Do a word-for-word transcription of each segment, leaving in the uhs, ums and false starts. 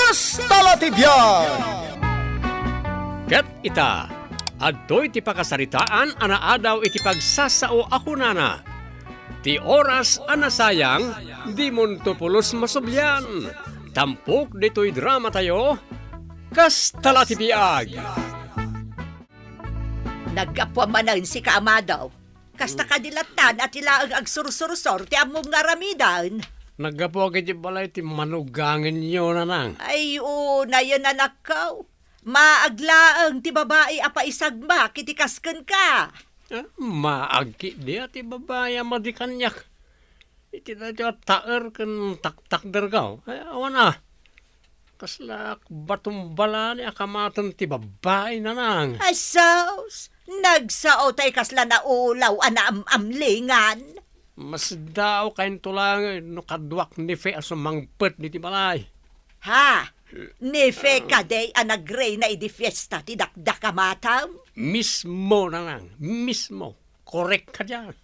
Kasta la ti biag! Ket ita, adtoy ti pakasaritaan a naadaw iti pagsasao a kunana, "Ti oras a nasayang, dimonto pulos masublian." Tampok ditoy dramatayo, Kasta la ti biag. Naggapuam manen sika, Amado. Kasta kadi latta a ti laeng agsursursor ti ammom nga aramiden. Naggapuak iti balay ti manugangenyo, Nanang. Ay, unayen, anakko. Maag laeng ti babai a paisagmak iti kas kenka. Ah, maag ketdi a ti babai a madi kaniak. Iti daytoy a taer ken taktakderko. Ay, awan a. Kasla batumbalani a kamaten ti babai, Nanang. Asus, nagsao tay kasla naulaw a naam-amlingan. Masdaaw kainto laeng no kaduak ni Fe a sumangpet diti balay. Ha? Ni Fe kadi a nagreyna idi fiesta ti dakdakamatem? Mismo, Nanang, mismo. Korek ka diay.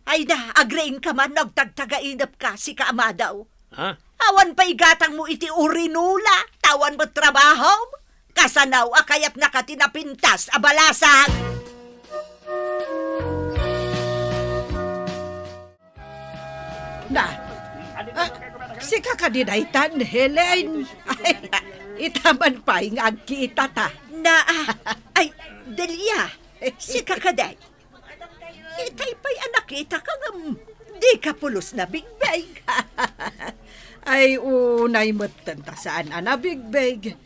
Ay da, agriingka man no agtagtagainepka, sika, Amado. Ha? Awan pay gatangmo iti urinola, ta awan met trabahom. Kasano a kayatnaka ti napintas a balasang? Na, ah, sika kadi daytan, Helen? Ay, ita man pay nga agkitata. Na, ah, ay, Delia, sika kadi? Itay pay a nakitaka ngem dika pulos nabigbeg. Ay, unay metten ta saan a nabigbeg.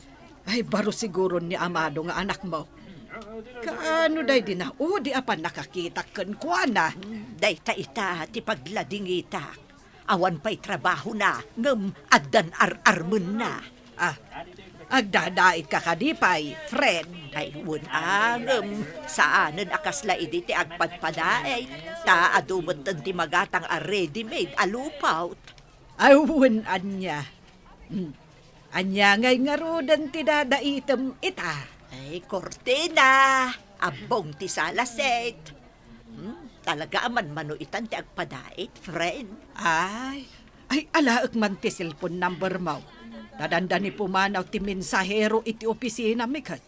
Ay, baro siguron ni Amado nga anakmo. Kaano daydi naudi a pannakakitak kenkuana? Dayta ita ti pagladingitak. Awan pay trabahona, ngem addan ar-armenna. Ah, agdadaitka kadi pay, friend? Ay, wen a, ngem saanen a kasla idi ti agpadpadait, ta adu metten ti magatang a ready-made a lupot. Ay, wen ania. Hmm. Ania ngay ngaruden ti dadaitem ita? Ay, kortina, abbong ti sala set. Hmm, talaga a manmano itan ti agpadait, friend. Ay, ay, alaek man ti cellphone number mo. Ta dandani pumanaw ti mensahero iti opisina mi ket.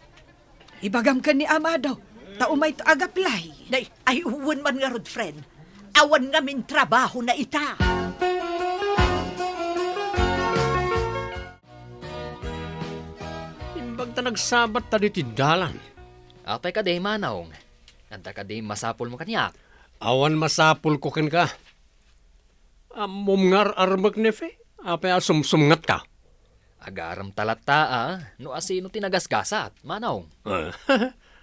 Ibagam ken ni Amado, ta umayto agaplay. Nay, ay, wen man ngarud, friend. Awan ngamin trabahona ita. Imbag ta nagsabat ta ditoy dalan. Apay kadi, Manong? Adda kadi masapulmo kaniak? Awan masapulko kenka. Ammom nga ar-armek ni Fe. Apay a sumsumngatka? Agarem ta latta a no asino ti nagasgasat, Manong. Ah,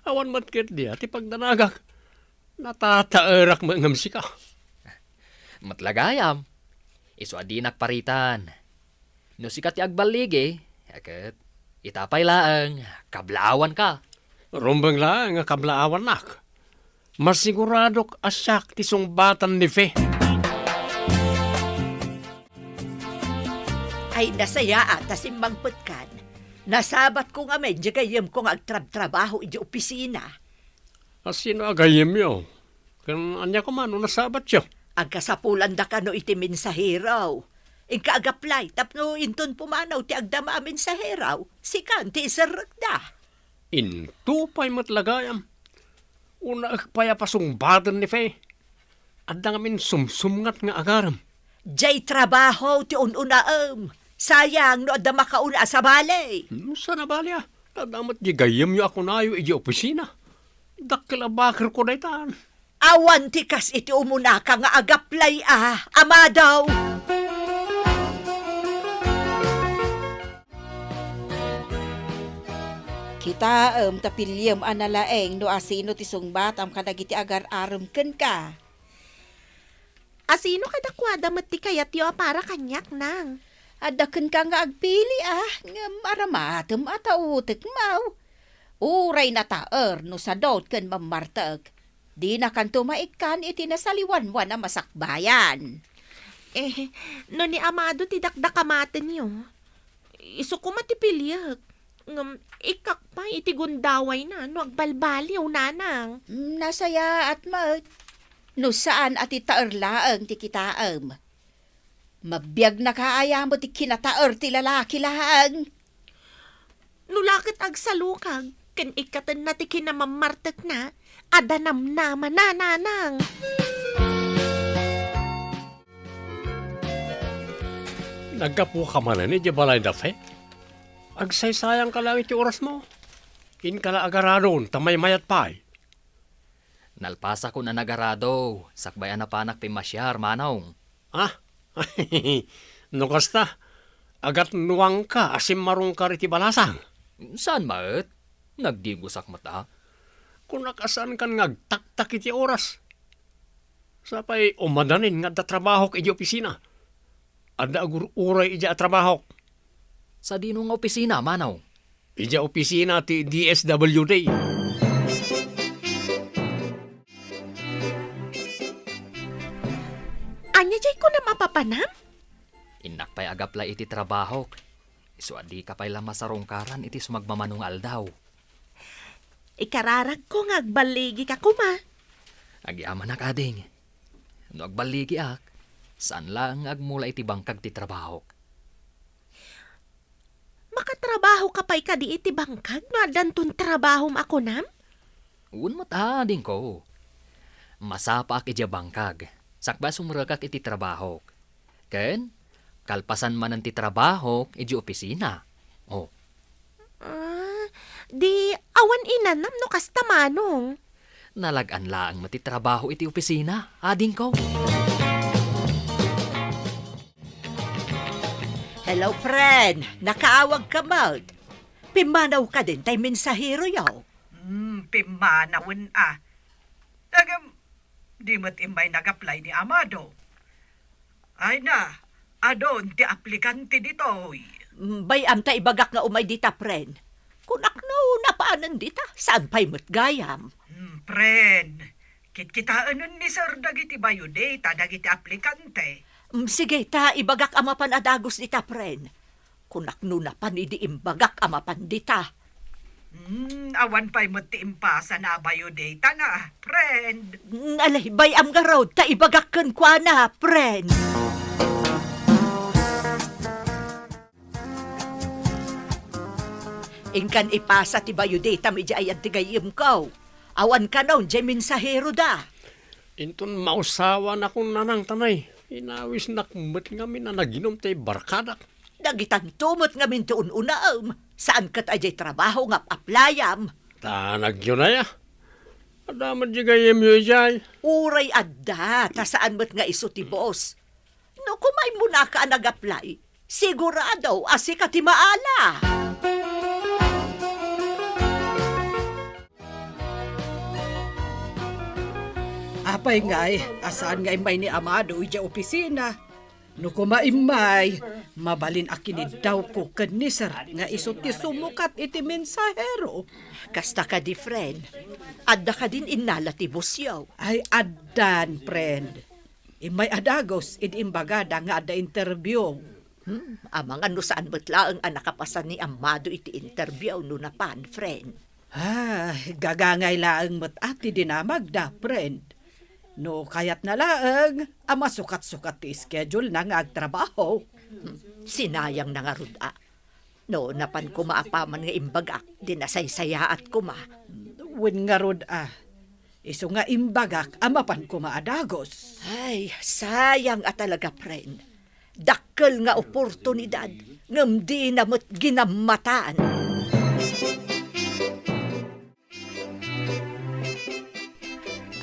awan met ketdi a ti pagdanagak. Natataerak met ngem sika. Met la gayam, isu a dinak paritan. No sika ti agballigi, ket ita pay laeng, kablaawanka. Rumbeng laeng nga kablaawannak. Masiguradok a siak ti sungbatan ni Fe. Ay, nasayaat a simmangpetkan. Nasabatko ngamin diay gayyemko nga agtrabtrabaho idiay opisina. Asino a gayyemyo? Ken ania koma no nasabatyo? Agkasapulanda kano iti mensahero. Inka agaplay tapno inton pumanaw ti agdama a mensahero, sikan ti iserrekda. Into pay met la gayam. Unaek pay a pasungbaten ni Fe. Adda ngamin sumsumngat nga agarem. Diay trabaho ti un-unaem. Sayang no adda makauna a sabali. Hmm, saan a bali a? Adda met diay gayyemyo a kunayo idiay opisina. Dakkel a bakerko daytan. Awan ti kas iti umunaka nga agaplay a, Amado. Kitaem ta piliem a nalaeng no asino ti sungbatam kadagiti agar-arem kenka. Asino kadakuada met ti kayatyo a para kaniak, Nang? Adda kenka nga agpili, a, ngem aramatem a tautek, maw. Uray nataer no sadot ken mammartek, dinakanto maikkan iti nasaliwanwan a masakbayan. Eh, no ni Amado ti dakdakamatenyo, isu koma ti piliek. Ngem ikkak pay iti gundawayna no agbalbaliw, Nanang. Nasayaat met. No saan a ti taer laeng ti kitaem. Mabiagnaka aya met ti kinataer ti lalaki laeng? No la ket agsalukag ken ikkatenna ti kinamammartekna, adda namnama, nanang. Naggapuka manen idiay balay da Fe? Agsaysayangka laeng iti orasmo. Inka la agaradon ta maymayat pay. Nalpasakon a nagarado, sakbay a napanak pimmasiar, manong. Ah? No kasta, agatnuangka a simmarungkar iti balasang? Saan met? Nagdigosak met a. Kunak a saankan nga agtaktak iti oras. Sapay umadanin nga adda trabahok iti opisina. Adda agur-uray idiay a trabahok. Sadino nga opisina, manong? Idiay opisina ti D S W D. Ania diay kunam a papanam? Innak pay agaplay iti trabahok. Isu a dika pay la masarungkaran iti sumagmamano nga aldaw. Ikararagko nga agballigika koma. Agyamanak, ading. No agballigiak, saan laeng nga agmula iti bangkag ti trabahok. Makatrabahoka pay kadi iti bangkag no addanton trabahom a kunam? Wen met a, adingko. Masapaak idiay bangkag, sakbay a sumrekak iti trabahok. Ken, kalpasan manen ti trabahok idiay opisina. Oh. Ah, di awan inanam no kasta, manong. Nalag-an laeng met ti trabaho iti opisina, adingko. Hello, friend. Nakaawagka met. Pimmanaw kadin tay mensaheroyo? Hmm, pimmanawen a. Ngem, di met immay nag-apply ni Amado. Ay na, adun ti aplikante ditoy. Mm, bay-am ta ibagak nga umay dita, friend. Kunak no napanen dita, saan pay met gayam? Hmm, friend, kitkitaenen ni sir dagiti biodata dagiti aplikante. Mm, sige, ta ibagak a mapan a dagus dita, friend. Kunak no napan idi imbagak a mapan dita. Hmm, awan pay met ti impasana a biodata na, friend. Mm, alay, bay-am ngarud, ta ibagak kenkuana, friend. Inkan ipasa ti biodata idiay ayat ti gayyemko. Awan kanon, diay mensahero da. Inton mausawan akon nanang tanay, inawisnak met ngamin a naginum ti barkadak. Dagitanto met ngamin ti un-unaem, saan ket a diay trabaho nga ap-aplayam. Ta nagyunay a. Adda met diay gayyemyo idiay. Uray adda, ta saan met nga isu ti boss. No kumaimmunaka a nag-apply, sigurado a sika ti maala. Apay ngay, a saan nga immay ni Amado idiay opisina? No koma immay, mabalin a kiniddawko ken ni sir nga isu ti sumukat iti mensahero. Kasta kadi, friend? Adda kadin innala ti bossyo? Ay, addan, friend. Immay a dagus idi imbagada nga adda interview. Hmm, amangan no saan met laeng a nakapasan ni Amado iti interview no napan, friend. Ah, gagangay laeng met a ti dinamagda, friend. No kayatna laeng a masukat-sukat ti schedule-na nga agtrabaho. Hmm, sinayangna ngarud a. No napan koma apaman nga imbagak, di nasaysayaat koma. Wen ngarud a. Isu nga imbagak a mapan koma a dagus. Ay, sayang a talaga, friend. Dakkel nga oportunidad, ngem dina met ginammatan.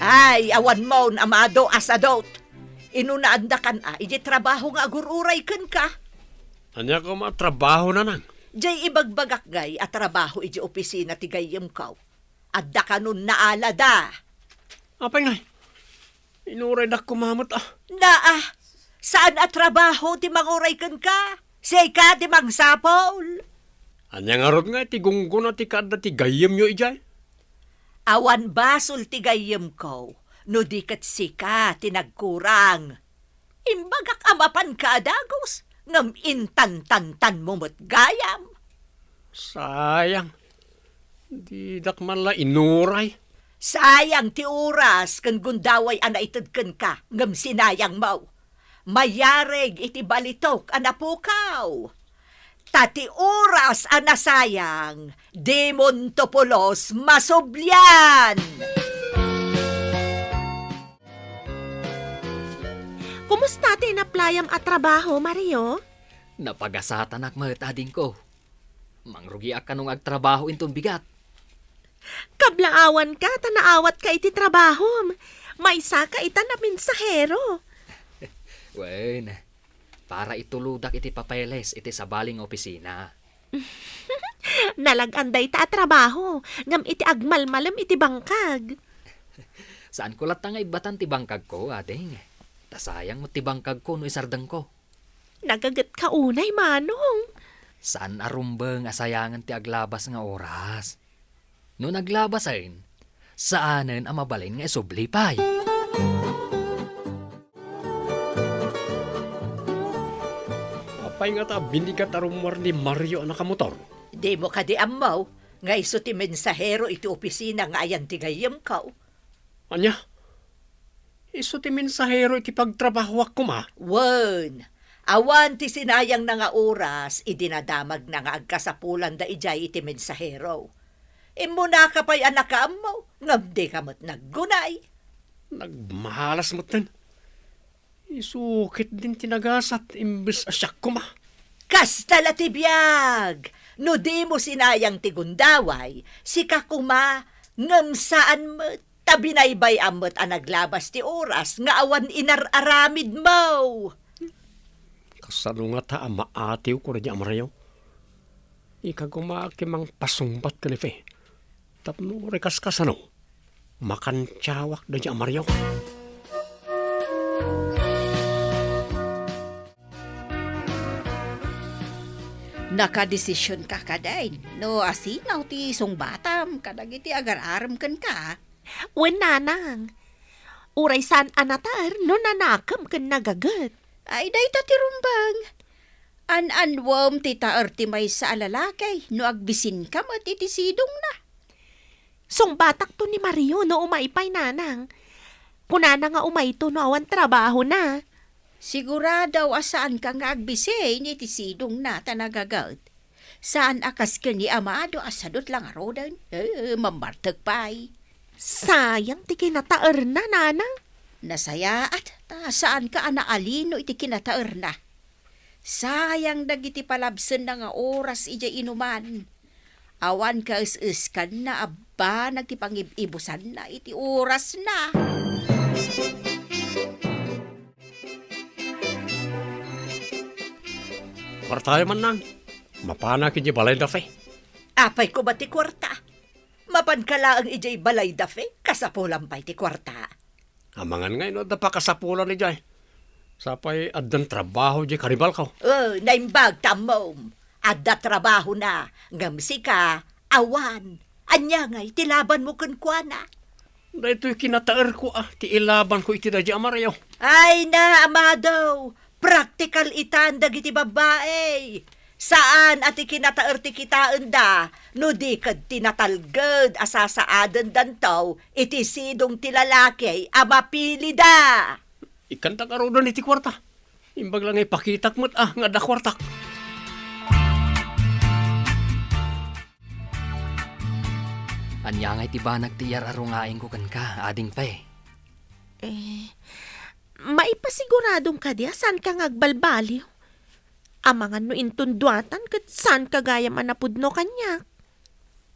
Ay, awan mon, Amado, a sadot. Inunaandakan a, iti trabaho nga agur-uray kenka. Ania koma a trabaho, nanang? Diay ibagbagak ngay a trabaho iti opisina ti gayyemko. Adda kanon naalada. Apay ngay? Inuraydak koma met a. Naa, saan a trabaho ti manguray kenka? Sika ti mangsapul. Ania ngarud nga iti gunggona ti kaadda ti gayyemyo idiay? Awan basol ti gayyemko no di ket sika ti nagkurang. Imbagak a mapanka a dagus, ngem intantantanmo met gayam. Sayang. Didak man la inuray. Sayang ti oras ken gundaway a naited kenka, ngem sinayangmo. Mayarig iti balitok a napukaw. a ti oras a nasayang, dimonto pulos masublian. Kumusta ti inaplayam a trabaho, Mario? Napagasatanak met, adingko. Mangrugiak kano nga agtrabaho inton bigat. Kablaawanka ta naawatka iti trabahom. Maysaka ita a mensahero. Wen, para itulodak iti papeles iti sabali nga opisina. Nalag-an dayta a trabaho, ngem iti agmalmalem iti bangkag. Saanko latta nga ibbatan ti bangkagko, ading. Ta sayang met ti bangkagko no isardengko. Nagagetka unay, Manong. Saan a rumbeng a sayangen ti aglabas nga oras. No naglabasen, saanen a mabalin nga isubli pay. Apay ngata a binigat a rummuar ni Mario a nakamotor? Dimo kadi ammo nga isu ti mensahero iti opisina nga ayan ti gayyemko? Ania? Isu ti mensahero iti pagtrabahoak koma? Wen, awan ti sinayangna nga oras idi nadamagna nga agkasapulanda idiay iti mensahero. Immunaka pay a nakaammo, ngem dika met naggunay. Nagmalas metten. Isu ketdin ti nagasat imbes a siak koma. Kasta la ti biag. No dimo sinayang ti gundaway, sika koma, ngem saan met. Ta binaybay-am met a naglabas ti oras nga awan inar-aramidmo. Kasano ngata a maatiwko daydi a Mario? Ika koma ti mangpasungbat ken ni Fe. Tapno uray kaskasano, makantiawak daydi a Mario. Nakadesisionka kadin no asino ti sungbatam kadagiti agar-arem kenka? Wen, nanang. Uray saan a nataer no nanakem ken nagaget. Ay, dayta ti rumbeng. An-annuem ti taer ti maysa a lalaki no agbisinka met iti sidongna. Sungbatakto ni Mario no umay pay, nanang. Kunana nga umayto no awan trabahona. Sigurado a saanka nga agbisin iti sidongna ta nagaget. Saan a kas ken ni Amado a sadut la ngaruden. Eh, mammartek pay. Sayang ti kinataerna, nanang. Nasayaat, ta saanka a naalino iti kinataerna. Sayang dagiti palabsenna nga oras idiay inuman. Awan kaes-eskanna a banag ti pangib-ibusanna iti orasna. Kuartayo, mannang. Mapanak idiay balayda Fe. Apay koma ti kuarta? Mapanka laeng idiay balayda Fe, kasapulan pay ti kuarta. Amangan ngay no adda pakasapulan idiay. Sapay addan trabaho idiay karibalko. Oh, naimbag ta ammom. Adda trabahona, ngem sika, awan. Ania ngay ti labanmo kenkuana? Daytoy kinataerko a ti ilabanko iti daydi a Mario. Ay na, Amado, praktikal itan dagiti babbai. Saan a ti kinataer ti kitaenda, no di ket ti natalged a sasaadendanto iti sidong ti lalaki a mapilida. Ikkantak ngaruden iti kuarta. Imbag la nga ipakitak met a nga adda kuartak. Ania ngay ti banag ti iyar-arungaingko kenka, ading Fe? Eh, maipasiguradom kadi a saanka nga agbalbaliw? Amangan no inton duatan ket saanka gayam a napudno kaniak.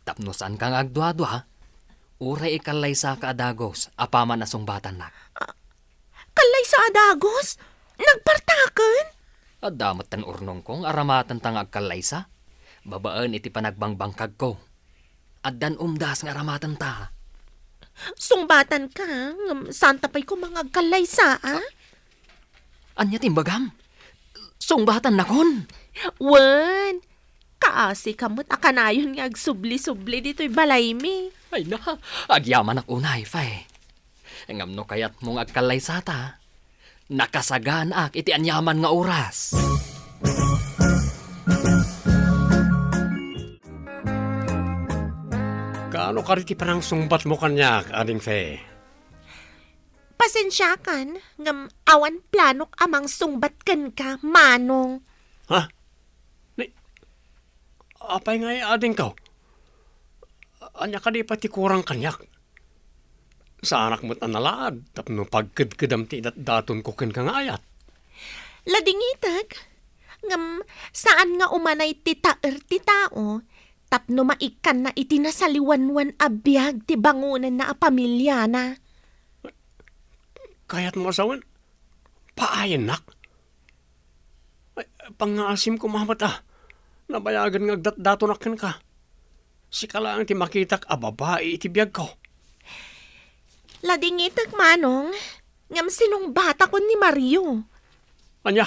Tapno saanka nga agduadua, uray ikallaysaka a dagus apaman a sungbatannak. Ah, kallaysa a dagus? Nagpartaken? Adda metten urnongko nga aramatenta nga agkallaysa, babaen iti panagbangbangkagko. Addan umdas nga aramatenta. Sungbatanka, ngem saanta pay koma nga agkallaysa, a? Ania ti imbagam? Sungbatannakon? Wen, kaasika met a kanayon nga agsubli-subli ditoy balaymi. Ay na, agyamanak unay, Fe. Ngem no kayatmo nga agkallaysata, nakasaganaak iti aniaman nga oras. Kaano kadi ti panangsungbatmo kaniak, Ading Fe? Pasensiakan, ngem awan planok a mangsungbat kenka, Manong. Ha? Ni, Apay ngay adingko? Ania kadi pay ti kurang kaniak? Saanak met a nalaad tapno pagkedkedam ti idatdatonko kenka nga ayat. Ladingitek, ngem saan nga umanay ti taer ti tao tapno maikkanna iti nasaliwanwan a biag ti bangonanna a pamiliana. Kayatmo a sawen? Paayennak? Ay, pangngaasim koma met a. Nabayagen nga agdatdatonak kenka. Sika laeng ti makitak a babai iti biagko. Ladingitek, Manong, ngem sinungbatakon ni Mario. Ania?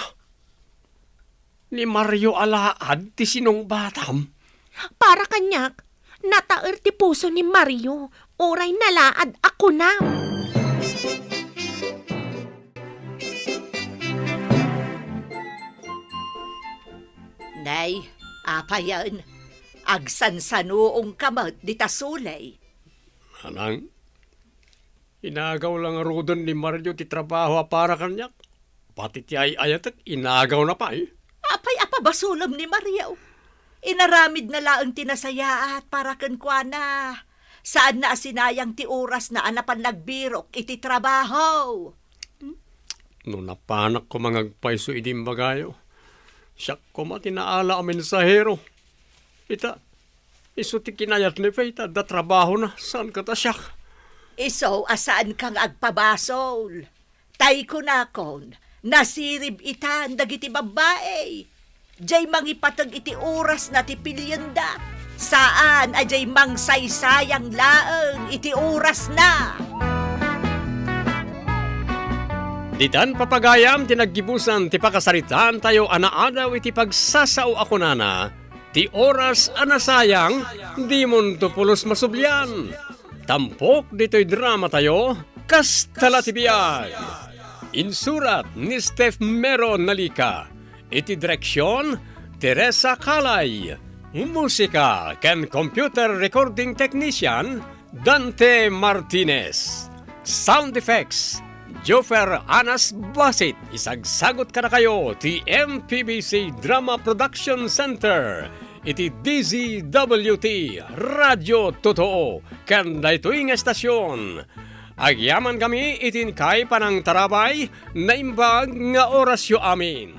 Ni Mario a laad ti sinungbatam? Para kaniak, nataer ti puso ni Mario, uray nalaad a kunam. Nay, apayen, agsansanuongka met dita suley. Manang, inagaw la ngaruden ni Mario ti trabaho a para kaniak. Pati ti ay-ayatek, inagawna pay. Apay a pabasolem ni Mario? Inaramidna laeng ti nasayaat para kenkuana. Saanna a sinayang ti orasna a napan nagbirok iti trabaho. No napanak koma nga agpayso idi imbagayo, siak koma ti naala a mensahero. Ita, isu ti kinayat ni Faye ta adda trabahona, saan ket a siak. Isu a saanka nga agpabasol. Tay kunakon, nasirib itan dagiti babbai. Diay mangipateg iti orasna ti pilienda. Saan a diay mangsaysayang laeng iti orasna. Ditan, papagayam, ti naggibusan ti pakasaritaantayo a naadaw iti pagsasao a kunana, ti oras a nasayang, dimonto pulos masublian. Tampok ditoy dramatayo, Kasta la ti Biag. Insurat ni Steph Mero Nalica. Iti direksion, Teresa Calay. Musika ken computer recording technician, Dante Martinez. Sound effects, Joffer Anas Basit. Isagsagut kadakayo ti M P B C Drama Production Center iti D Z W T Radio Totoo ken daytoy nga estasion. Agyamankami iti inkay panangtarabay, naimbag nga orasyo amin.